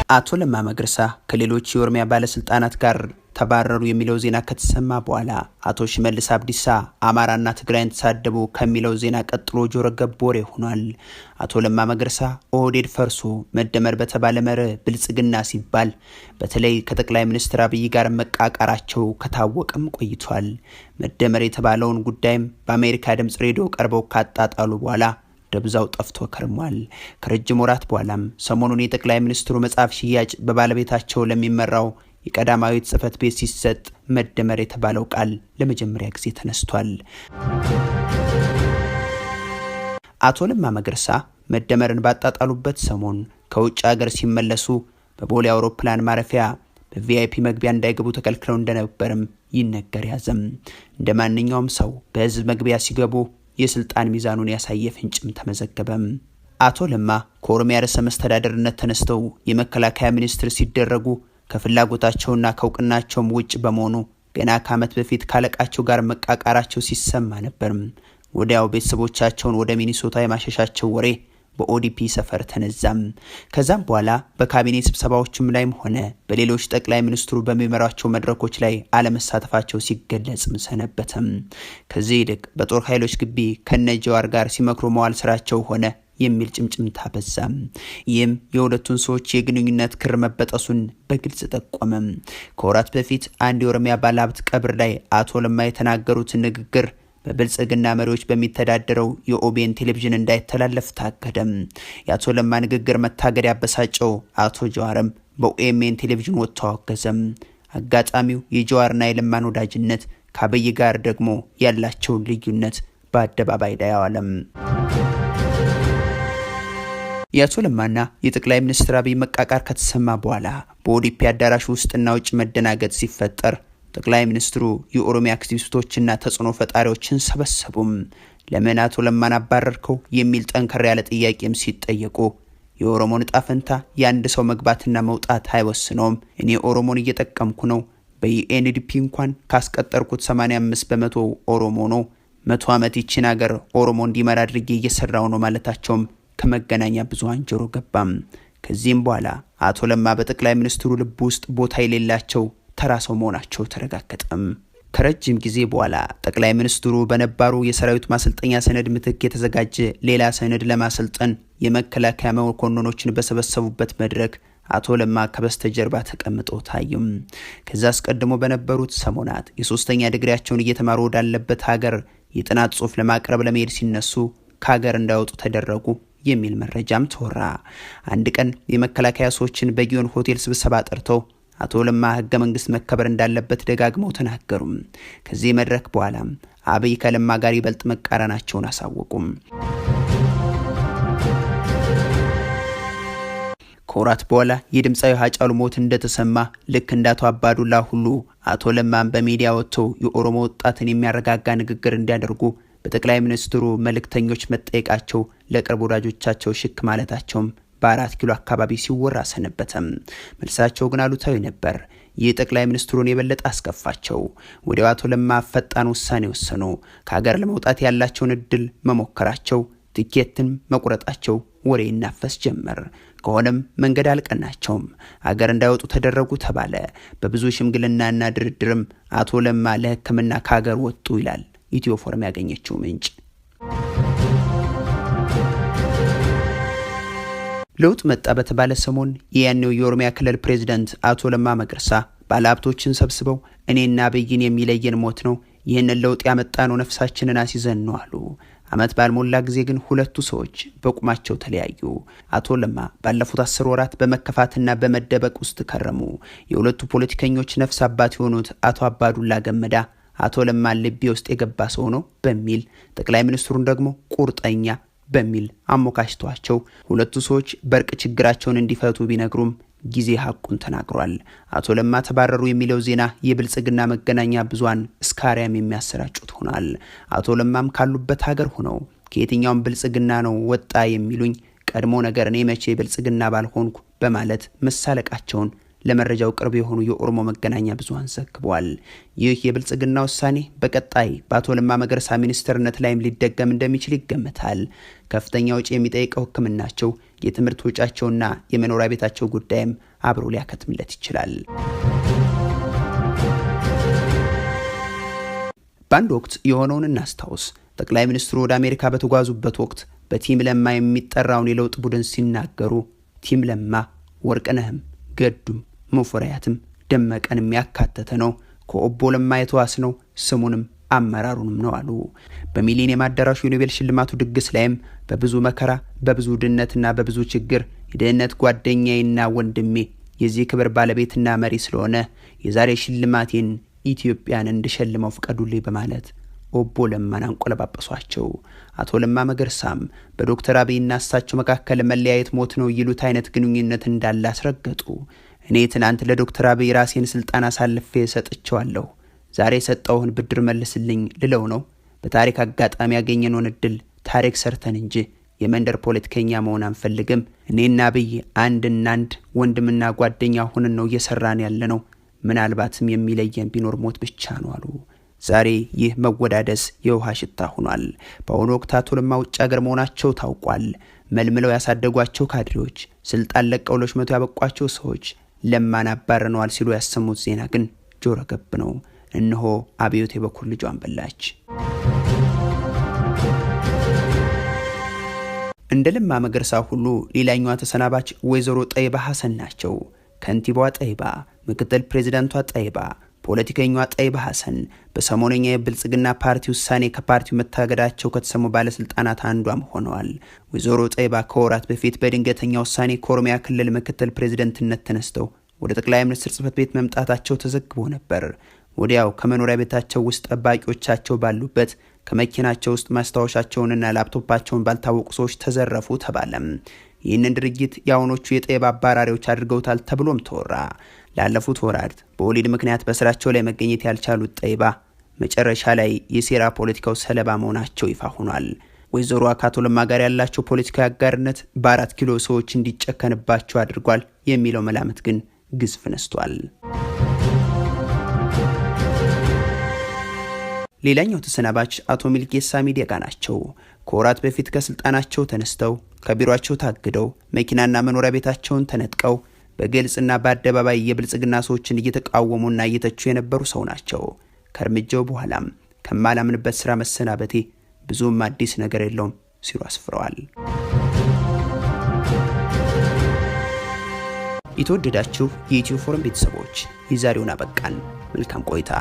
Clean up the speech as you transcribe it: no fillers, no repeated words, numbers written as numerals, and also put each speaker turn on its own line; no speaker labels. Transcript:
አቶ ለማ መገርሳ ከሌሎች የኦሮሚያ ባለስልጣናት ጋር ተባረሩ የሚለው ዜና ከተሰማ በኋላ አቶ ሽመልስ አብዲሳ አማራና ትግራይን ተሳደቡ ከሚለው ዜና ቀጥሎ ጆሮ ገብ ወሬ ሆኗል። አቶ ለማ መገርሳ ኦህዴድ ፈርሶ መደመር በተባለ መርህ ብልጽግና ሲባል በተለይ ከጠቅላይ ሚኒስትር አብይ ጋር መቃቃራቸው ከታወቀም ቆይቷል። መደመር የተባለውን ጉዳይም በአሜሪካ ድምፅ ሬዲዮ ቀርበው ካጣጣሉ በኋላ ደብዛው ጠፍቶ ከርሟል። ከረጅም ወራት በኋላም ሰሞኑን የጠቅላይ ሚኒስትሩ መጽሐፍ ሽያጭ በባለቤታቸው ለሚመራው የቀዳማዊት ጽሕፈት ቤት ሲሰጥ መደመር የተባለው ቃል ለመጀመሪያ ጊዜ ተነስቷል። አቶ ለማ መገርሳ መደመርን ባጣጣሉበት ሰሞን ከውጭ ሀገር ሲመለሱ በቦሌ አውሮፕላን ማረፊያ በ VIP መግቢያ እንዳይገቡ ተከልክለው እንደነበርም ይነገር ያዘም። እንደ ማንኛውም ሰው በህዝብ መግቢያ ሲገቡ የስልጣን ሚዛኑን ያሳየ ፍንጭም ተመዘገበም። አቶ ለማ ከኦሮሚያ ርዕሰ መስተዳደርነት ተነስተው የመከላከያ ሚኒስትር ሲደረጉ ከፍላጎታቸውና ከእውቅናቸውም ውጭ በመሆኑ ገና ከዓመት በፊት ካለቃቸው ጋር መቃቃራቸው ሲሰማ ነበር። ወዲያው ቤተሰቦቻቸውን ወደ ሚኒሶታ የማሸሻቸው ወሬ በኦዲፒ ሰፈር ተነዛም። ከዛም በኋላ በካቢኔ ስብሰባዎችም ላይም ሆነ በሌሎች ጠቅላይ ሚኒስትሩ በሚመሯቸው መድረኮች ላይ አለመሳተፋቸው ሲገለጽም ሰነበተም። ከዚህ ይልቅ በጦር ኃይሎች ግቢ ከነጀዋር ጋር ሲመክሩ መዋል ስራቸው ሆነ የሚል ጭምጭምታ በዛም። ይህም የሁለቱን ሰዎች የግንኙነት ክር መበጠሱን በግልጽ ጠቆመም። ከወራት በፊት አንድ የኦሮሚያ ባለሀብት ቀብር ላይ አቶ ለማ የተናገሩትን ንግግር በብልጽግና መሪዎች በሚተዳደረው የኦቤን ቴሌቪዥን እንዳይተላለፍ ታገደም። የአቶ ለማ ንግግር መታገድ ያበሳጨው አቶ ጀዋርም በኦኤምኤን ቴሌቪዥን ወጥቶ አወገዘም። አጋጣሚው የጀዋርና የለማን ወዳጅነት ከአብይ ጋር ደግሞ ያላቸውን ልዩነት በአደባባይ ላይ አዋለም። የአቶ ለማና የጠቅላይ ሚኒስትር አብይ መቃቃር ከተሰማ በኋላ በኦዲፒ አዳራሽ ውስጥና ውጭ መደናገጥ ሲፈጠር ጠቅላይ ሚኒስትሩ የኦሮሚያ አክቲቪስቶችና ተጽዕኖ ፈጣሪዎችን ሰበሰቡም። ለምን አቶ ለማን አባረርከው የሚል ጠንከር ያለ ጥያቄም ሲጠየቁ የኦሮሞን እጣ ፈንታ የአንድ ሰው መግባትና መውጣት አይወስነውም፣ እኔ ኦሮሞን እየጠቀምኩ ነው፣ በዩኤንዲፒ እንኳን ካስቀጠርኩት 85% ኦሮሞ ነው፣ 100 ዓመት ይችን ሀገር ኦሮሞ እንዲመራ አድርጌ እየሰራው ነው ማለታቸውም ከመገናኛ ብዙሃን ጆሮ ገባም። ከዚህም በኋላ አቶ ለማ በጠቅላይ ሚኒስትሩ ልብ ውስጥ ቦታ የሌላቸው ተራ ሰው መሆናቸው ተረጋገጠም። ከረጅም ጊዜ በኋላ ጠቅላይ ሚኒስትሩ በነባሩ የሰራዊት ማሰልጠኛ ሰነድ ምትክ የተዘጋጀ ሌላ ሰነድ ለማሰልጠን የመከላከያ መኮንኖችን በሰበሰቡበት መድረክ አቶ ለማ ከበስተጀርባ ተቀምጠው ታዩም። ከዛ አስቀድሞ በነበሩት ሰሞናት የሶስተኛ ዲግሪያቸውን እየተማሩ ወዳለበት ሀገር የጥናት ጽሑፍ ለማቅረብ ለመሄድ ሲነሱ ከሀገር እንዳይወጡ ተደረጉ የሚል መረጃም ተወራ። አንድ ቀን የመከላከያ ሰዎችን በጊዮን ሆቴል ስብሰባ ጠርተው አቶ ለማ ህገ መንግስት መከበር እንዳለበት ደጋግመው ተናገሩም። ከዚህ መድረክ በኋላ አብይ ከለማ ጋር ይበልጥ መቃረናቸውን አሳወቁም። ከወራት በኋላ የድምፃዊ ሃጫሉ ሞት እንደተሰማ ልክ እንደ አቶ አባዱላ ሁሉ አቶ ለማን በሚዲያ ወጥተው የኦሮሞ ወጣትን የሚያረጋጋ ንግግር እንዲያደርጉ በጠቅላይ ሚኒስትሩ መልእክተኞች መጠየቃቸው ለቅርብ ወዳጆቻቸው ሽክ ማለታቸውም በአራት ኪሎ አካባቢ ሲወራ ሰነበተም። መልሳቸው ግን አሉታዊ ነበር። ይህ ጠቅላይ ሚኒስትሩን የበለጠ አስከፋቸው። ወዲያው አቶ ለማ ፈጣን ውሳኔ ወሰኑ። ከሀገር ለመውጣት ያላቸውን እድል መሞከራቸው፣ ትኬትን መቁረጣቸው ወሬ ይናፈስ ጀመር። ከሆነም መንገድ አልቀናቸውም። አገር እንዳይወጡ ተደረጉ ተባለ። በብዙ ሽምግልናና ድርድርም አቶ ለማ ለሕክምና ከሀገር ወጡ ይላል ኢትዮ ፎረም ያገኘችው ምንጭ። ለውጥ መጣ በተባለ ሰሞን የያኔው የኦሮሚያ ክልል ፕሬዝዳንት አቶ ለማ መገርሳ ባለሀብቶችን ሰብስበው እኔና አብይን የሚለየን ሞት ነው፣ ይህንን ለውጥ ያመጣነው ነፍሳችንን አስይዘን ነው አሉ። ዓመት ባልሞላ ጊዜ ግን ሁለቱ ሰዎች በቁማቸው ተለያዩ። አቶ ለማ ባለፉት 10 ወራት በመከፋትና በመደበቅ ውስጥ ከረሙ። የሁለቱ ፖለቲከኞች ነፍስ አባት የሆኑት አቶ አባዱላ ገመዳ አቶ ለማ ልቤ ውስጥ የገባ ሰው ነው በሚል ጠቅላይ ሚኒስትሩን ደግሞ ቁርጠኛ በሚል አሞካሽተዋቸው ሁለቱ ሰዎች በእርቅ ችግራቸውን እንዲፈቱ ቢነግሩም ጊዜ ሀቁን ተናግሯል። አቶ ለማ ተባረሩ የሚለው ዜና የብልጽግና መገናኛ ብዙሃን እስከ አርያም የሚያሰራጩት ሆኗል። አቶ ለማም ካሉበት ሀገር ሆነው ከየትኛውም ብልጽግና ነው ወጣ የሚሉኝ ቀድሞ ነገር እኔ መቼ ብልጽግና ባልሆንኩ በማለት መሳለቃቸውን ለመረጃው ቅርብ የሆኑ የኦሮሞ መገናኛ ብዙሃን ዘግበዋል። ይህ የብልጽግና ውሳኔ በቀጣይ በአቶ ለማ መገርሳ ሚኒስትርነት ላይም ሊደገም እንደሚችል ይገመታል። ከፍተኛ ወጪ የሚጠይቀው ሕክምናቸው፣ የትምህርት ወጪያቸውና የመኖሪያ ቤታቸው ጉዳይም አብሮ ሊያከትምለት ይችላል። በአንድ ወቅት የሆነውን እናስታውስ። ጠቅላይ ሚኒስትሩ ወደ አሜሪካ በተጓዙበት ወቅት በ team ለማ የሚጠራውን የለውጥ ቡድን ሲናገሩ team ለማ ወርቅነህም፣ ገዱም፣ ሙፈሪያትም ደመቀንም ያካተተ ነው፣ ከኦቦ ለማ የተዋስነው ስሙንም አመራሩንም ነው አሉ። በሚሊኒየም አዳራሹ የኖቤል ሽልማቱ ድግስ ላይም በብዙ መከራ፣ በብዙ ድህነትና በብዙ ችግር የድህነት ጓደኛዬና ወንድሜ የዚህ ክብር ባለቤትና መሪ ስለሆነ የዛሬ ሽልማቴን ኢትዮጵያን እንድሸልመው ፍቀዱልኝ በማለት ኦቦ ለማን አንቆለጳጰሷቸው። አቶ ለማ መገርሳም በዶክተር አብይና እሳቸው መካከል መለያየት ሞት ነው ይሉት አይነት ግንኙነት እንዳለ አስረገጡ። እኔ ትናንት ለዶክተር አብይ ራሴን ስልጣን አሳልፌ ሰጥቼዋለሁ። ዛሬ የሰጠውህን ብድር መልስልኝ ልለው ነው። በታሪክ አጋጣሚ ያገኘነውን እድል ታሪክ ሰርተን እንጂ የመንደር ፖለቲከኛ መሆን አንፈልግም። እኔና አብይ አንድና አንድ ወንድምና ጓደኛ ሆነን ነው እየሰራን ያለ ነው። ምናልባትም የሚለየን ቢኖር ሞት ብቻ ነው አሉ። ዛሬ ይህ መወዳደስ የውሃ ሽታ ሆኗል። በአሁኑ ወቅት አቶ ለማ ውጭ ሀገር መሆናቸው ታውቋል። መልምለው ያሳደጓቸው ካድሬዎች፣ ስልጣን ለቀው ለሹመቱ ያበቋቸው ሰዎች ለማን አባረነዋል ሲሉ ያሰሙት ዜና ግን ጆሮ ገብ ነው። እነሆ አብዮት የበኩር ልጇን በላች። እንደ ለማ መገርሳ ሁሉ ሌላኛዋ ተሰናባች ወይዘሮ ጠይባ ሐሰን ናቸው። ከንቲባዋ ጠይባ፣ ምክትል ፕሬዚዳንቷ ጠይባ፣ ፖለቲከኛዋ ጠይባ ሐሰን በሰሞነኛ የብልጽግና ፓርቲ ውሳኔ ከፓርቲው መታገዳቸው ከተሰሙ ባለስልጣናት አንዷም ሆነዋል። ወይዘሮ ጠይባ ከወራት በፊት በድንገተኛ ውሳኔ ከኦሮሚያ ክልል ምክትል ፕሬዚደንትነት ተነስተው ወደ ጠቅላይ ሚኒስትር ጽሕፈት ቤት መምጣታቸው ተዘግቦ ነበር። ወዲያው ከመኖሪያ ቤታቸው ውስጥ ጠባቂዎቻቸው ባሉበት ከመኪናቸው ውስጥ ማስታወሻቸውንና ላፕቶፓቸውን ባልታወቁ ሰዎች ተዘረፉ ተባለም። ይህንን ድርጊት የአሁኖቹ የጠይባ አባራሪዎች አድርገውታል ተብሎም ተወራ። ላለፉት ወራት በወሊድ ምክንያት በስራቸው ላይ መገኘት ያልቻሉት ጠይባ መጨረሻ ላይ የሴራ ፖለቲካው ሰለባ መሆናቸው ይፋ ሆኗል። ወይዘሮዋ ከአቶ ለማ ጋር ያላቸው ፖለቲካዊ አጋርነት በ4 ኪሎ ሰዎች እንዲጨከንባቸው አድርጓል የሚለው መላምት ግን ግዝፍ ነስቷል። ሌላኛው ተሰናባች አቶ ሚልኬሳ ሚደጋ ናቸው። ከወራት በፊት ከስልጣናቸው ተነስተው ከቢሮአቸው ታግደው መኪናና መኖሪያ ቤታቸውን ተነጥቀው በግልጽና በአደባባይ የብልጽግና ሰዎችን እየተቃወሙና እየተቹ የነበሩ ሰው ናቸው። ከእርምጃው በኋላም ከማላምንበት ስራ መሰናበቴ ብዙም አዲስ ነገር የለውም ሲሉ አስፍረዋል። የተወደዳችሁ የኢትዮ ፎረም ቤተሰቦች የዛሬውን አበቃን። መልካም ቆይታ።